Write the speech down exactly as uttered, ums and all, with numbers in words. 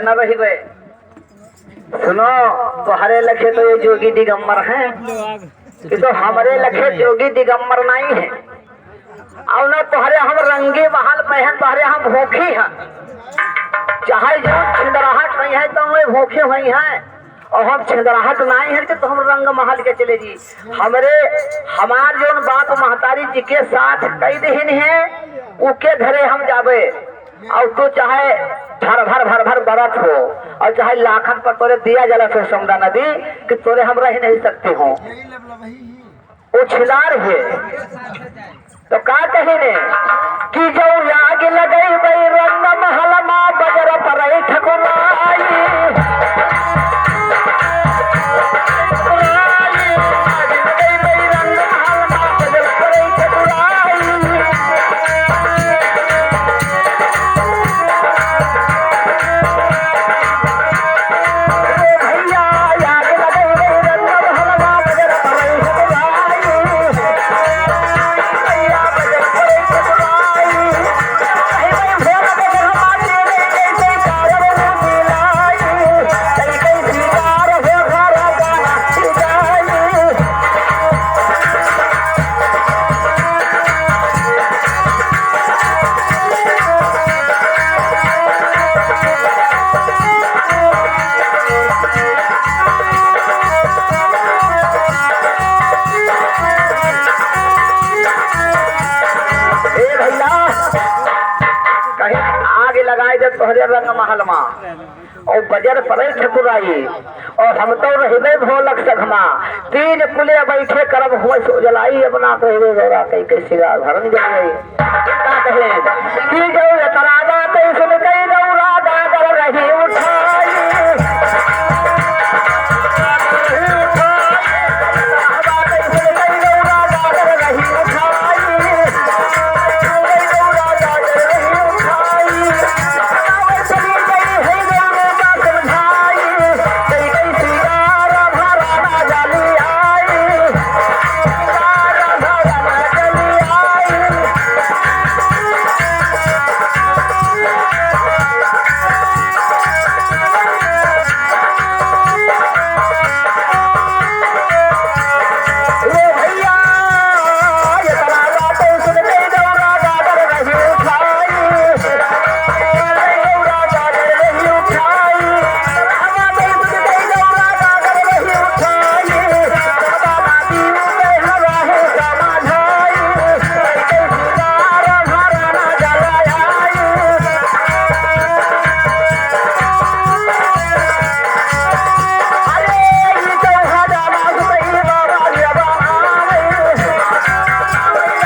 न रहिबे। सुनो, तोहरे लखे तो ये जोगी दिगंबर हैं, कि तो हमरे लखे जोगी दिगंबर नहीं है। और न तोहरे हम रंगी महल पहन, तोहरे हम भोखी हैं। चाहे जो छिंदराहट नहीं है, तो वे भोखे हुई हैं। और हम छिंदराहट नहीं है कि तो हम रंग महल के चले जी। हमरे, हमार जौन बाप महतारी जी के साथ कई दिन है, उके घरे हम जाबे। और तू चाहे भर भर भर भर बरत हो, और चाहे लाखन पर तोरे दिया जला से समुद्र नदी, कि तोरे हम रह नहीं सकते हो। वो छिनार है। तो का कही ने कि जो आग लगई बई रंग महल मा बजर परई ठकुराई। ए भैया, कहीं आग लगाए दे तोहरे रंग महल मा, और बजर पड़े ठकुराई, और हम तो रहबे भोलक सघमा, तीन कुले बैठे करब हुए सो जलाई, अपना कहबे गौरा कई के सिंगार भरन जाए। का कहे कि जो एतरावा